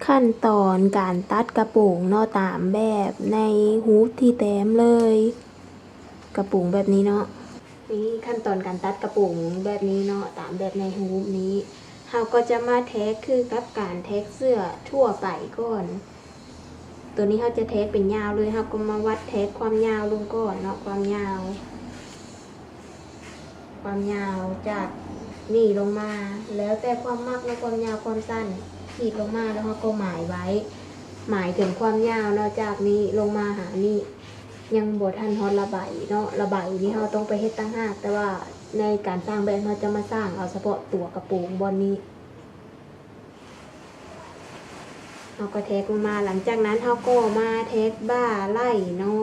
ຂັ້ນຕອນການຕັດກະໂປງເນາະ ຕາມແບບໃນຮູບທີ່ແຕ້ມເລີຍ ກະໂປງແບບນີ້ເນາະ. ນີ້ຂັ້ນຕອນການຕັດກະໂປງແບບນີ້ເນາະ ຕາມແບບໃນຮູບນີ້ ເຮົາກໍຈະມາແທກຄືກັບການແທກເສື້ອທົ່ວໄປກ່ອນ. ໂຕນີ້ເຮົາຈະແທກເປັນຍາວເລີຍ ເຮົາກໍມາວັດແທກຄວາມຍາວລົງກ່ອນເນາະ ຄວາມຍາວ ຄວາມຍາວຈາກນີ້ລົງມາ ແລ້ວແຕ່ຄວາມມັກເນາະ ຄວາມຍາວຄວາມສັ້ນ ຂີດລົງມາແລ້ວເຮົາກໍໝາຍໄວ້ ໝາຍເຖິງຄວາມຍາວເນາະ ຈາກນີ້ລົງມາຫານີ້ ຍັງບໍ່ທັນຮອດລະໄບເນາະ ລະໄບນີ້ເຮົາຕ້ອງໄປເຮັດຕ່າງຫາກ ແຕ່ວ່າໃນການສ້າງແບບເຮົາຈະມາສ້າງເອົາສະເພາະຕົວກະໂປງບ່ອນນີ້. ເຮົາກໍແທກລົງມາ ຫຼັງຈາກນັ້ນເຮົາກໍມາແທກບ່າໄຫຼ່ເນາະ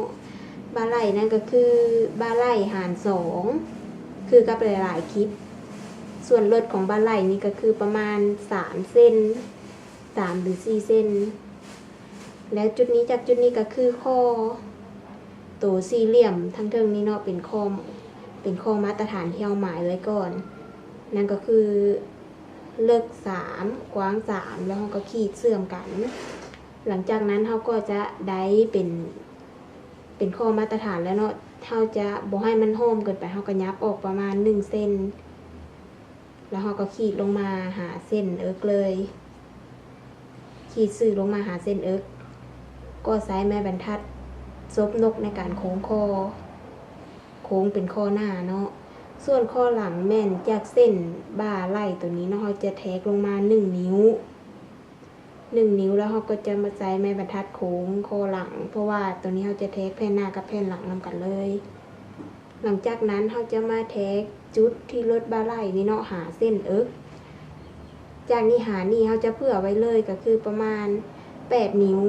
ບ່າໄຫຼ່ນັ້ນກໍຄືບ່າໄຫຼ່ຫານສອງ ຄືກັບຫຼາຍໆຄລິບ ສ່ວນເລິດຂອງບ່າໄຫຼ່ນີ້ກໍຄືປະມານສາມເຊັນ ສາມຫຼືສີ່ເຊັນ ແລ້ວຈຸດນີ້ ຈາກຈຸດນີ້ກໍຄືຂໍ້ ໂຕສີ່ຫຼ່ຽມທາງເທິງນີ້ເນາະ ເປັນຂໍ້ ເປັນຂໍ້ມາດຕະຖານທີ່ເຮົາໝາຍໄວ້ກ່ອນ ນັ້ນກໍຄື ເລິກສາມ ກວ້າງສາມ ແລ້ວເຮົາກໍຂີດເຊື່ອມກັນ. ຫຼັງຈາກນັ້ນເຮົາກໍຈະໄດ້ເປັນ ເປັນຂໍ້ມາດຕະຖານແລ້ວເນາະ ເຮົາຈະບໍ່ໃຫ້ມັນຫ້ອມເກີນໄປ ເຮົາກໍຫຍັບອອກປະມານໜຶ່ງເຊັນ ແລ້ວເຮົາກໍຂີດລົງມາຫາເສັ້ນເອິກເລີຍ ຂີດຊື່ລົງມາຫາເສັ້ນເອິກ ກໍໃຊ້ໄມ້ບັນທັດສົບນົກໃນການໂຄ້ງຂໍ້ ໂຄ້ງເປັນຂໍ້ໜ້າເນາະ. ສ່ວນຂໍ້ຫຼັງແມ່ນຈາກເສັ້ນບ່າໄຫຼ່ໂຕນີ້ເນາະ ເຮົາຈະແທກລົງມາໜຶ່ງນິ້ວ ໜຶ່ງນິ້ວ ແລ້ວເຮົາກໍຈະມາໃຊ້ໄມ້ບັນທັດໂຄ້ງຂໍ້ຫຼັງ ເພາະວ່າໂຕນີ້ເຮົາຈະແທກແຜ່ນໜ້າກັບແຜ່ນຫຼັງນຳກັນເລີຍ. ຫຼັງຈາກນັ້ນເຮົາຈະມາແທກຈຸດທີ່ເລິດບ່າໄຫຼ່ນີ້ເນາະ ຫາເສັ້ນເອິກ ຈາກນີ້ຫານີ້ເຮົາຈະເຜື່ອໄວ້ເລີຍ ກໍຄືປະມານແປດນິ້ວ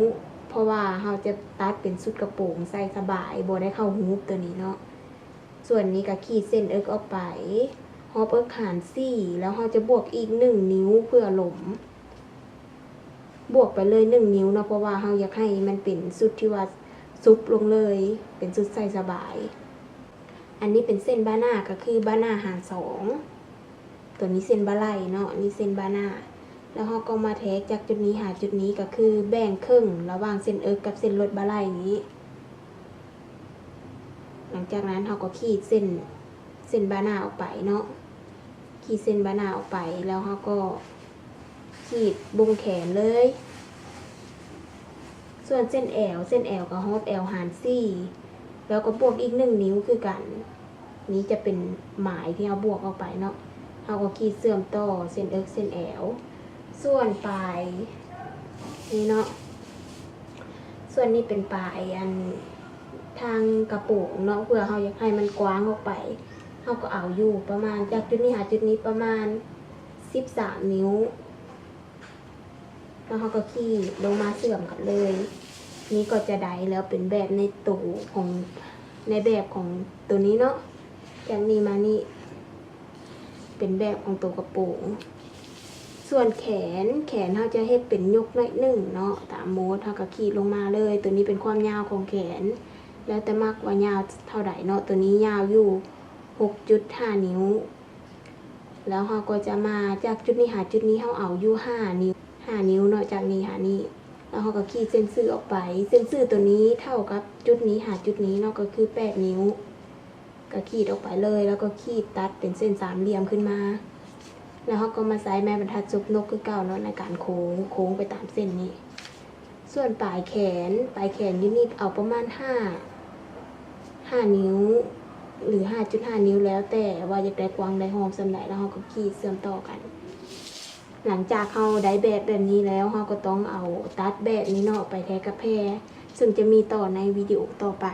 ເພາະວ່າເຮົາຈະຕັດເປັນຊຸດກະໂປງໃສ່ສະບາຍ ບໍ່ໄດ້ເຂົ້າຮູບໂຕນີ້ເນາະ. ສ່ວນນີ້ກໍຂີດເສັ້ນເອິກອອກໄປ ຮອບເອິກຫານສີ່ ແລ້ວເຮົາຈະບວກອີກໜຶ່ງນິ້ວເພື່ອຫຼົມ ບວກໄປເລີຍໜຶ່ງນິ້ວເນາະ ເພາະວ່າເຮົາຢາກໃຫ້ມັນເປັນຊຸດທີ່ວ່າຊຸບລົງເລີຍ ເປັນຊຸດໃສ່ສະບາຍ. ອັນນີ້ເປັນເສັ້ນບ່າໜ້າ ກໍຄືບ່າໜ້າຫານສອງ ໂຕນີ້ເສັ້ນບ່າໄຫຼ່ເນາະ ນີ້ເສັ້ນບ່າໜ້າ ແລ້ວເຮົາກໍມາແທກຈາກຈຸດນີ້ຫາຈຸດນີ້ ກໍຄືແບ່ງເຄິ່ງລະຫວ່າງເສັ້ນເອິກກັບເສັ້ນເລິດບ່າໄຫຼ່ນີ້. ຫຼັງຈາກນັ້ນເຮົາກໍຂີດເສັ້ນ ເສັ້ນບ່າໜ້າອອກໄປເນາະ ຂີດເສັ້ນບ່າໜ້າອອກໄປ ແລ້ວເຮົາກໍຂີດບົ່ງແຂນເລີຍ. ສ່ວນເສັ້ນແອວ ເສັ້ນແອວກໍຮອບແອວຫານສີ່ ແລ້ວກໍບວກອີກໜຶ່ງນິ້ວຄືກັນ. ນີ້ຈະເປັນໝາຍທີ່ເຮົາບວກອອກໄປເນາະ ເຮົາກໍຂີດເຊື່ອມຕໍ່ເສັ້ນເອິກເສັ້ນແອວ. ສ່ວນປາຍນີ້ເນາະ ສ່ວນນີ້ເປັນປາຍອັນທາງກະໂປງເນາະ ເພື່ອເຮົາຢາກໃຫ້ມັນກວ້າງອອກໄປ ເຮົາກໍເອົາຢູ່ປະມານຈາກຈຸດນີ້ຫາຈຸດນີ້ປະມານສິບສາມນິ້ວ ແລ້ວເຮົາກໍຂີດລົງມາເຊື່ອມກັນເລີຍ. ນີ້ກໍຈະໄດ້ແລ້ວເປັນແບບໃນໂຕຂອງ ໃນແບບຂອງໂຕນີ້ເນາະ ຈາກນີ້ມານີ້ ເປັນແບບຂອງໂຕກະໂປງ. ສ່ວນແຂນ ແຂນເຮົາຈະເຮັດເປັນຍົກໜ້ອຍໜຶ່ງເນາະ ຕາມໂມດ ເຮົາກໍຂີດລົງມາເລີຍ. ໂຕນີ້ເປັນຄວາມຍາວຂອງແຂນ ແລ້ວແຕ່ມັກວ່າຍາວເທົ່າໃດເນາະ ໂຕນີ້ຍາວຢູ່ຫົກຈຸດຫ້ານິ້ວ ແລ້ວເຮົາກໍຈະມາຈາກຈຸດນີ້ຫາຈຸດນີ້ ເຮົາເອົາຢູ່ຫ້ານິ້ວ ຫ້ານິ້ວເນາະ ຈາກນີ້ຫານີ້ ແລ້ວເຮົາກໍຂີດເສັ້ນຊື່ອອກໄປ. ເສັ້ນຊື່ໂຕນີ້ເທົ່າກັບຈຸດນີ້ຫາຈຸດນີ້ເນາະ ກໍຄືແປດນິ້ວ ກໍຂີດອອກໄປເລີຍ ແລ້ວກໍຂີດຕັດເປັນເສັ້ນສາມຫຼ່ຽມຂຶ້ນມາ ແລ້ວເຮົາກໍມາໃຊ້ໄມ້ບັນທັດສົບນົກຄືເກົ່າເນາະ ໃນການໂຄ້ງ ໂຄ້ງໄປຕາມເສັ້ນນີ້. ສ່ວນປາຍແຂນ ປາຍແຂນຢູ່ນີ້ເອົາປະມານຫ້າ ຫ້ານິ້ວ ຫຼື ຫ້າຈຸດຫ້ານິ້ວ ແລ້ວແຕ່ວ່າຢາກໄດ້ກວ້າງໄດ້ຮອບສ່ຳໃດ ແລ້ວເຮົາກໍຂີດເຊື່ອມຕໍ່ກັນ. ຫຼັງຈາກເຮົາໄດ້ແບບແບບນີ້ແລ້ວ ເຮົາກໍຕ້ອງເອົາຕັດແບບນີ້ເນາະ ໄປແທກກັບແຜ່ ເຊິ່ງຈະມີຕໍ່ໃນວິດີໂອຕໍ່ໄປ.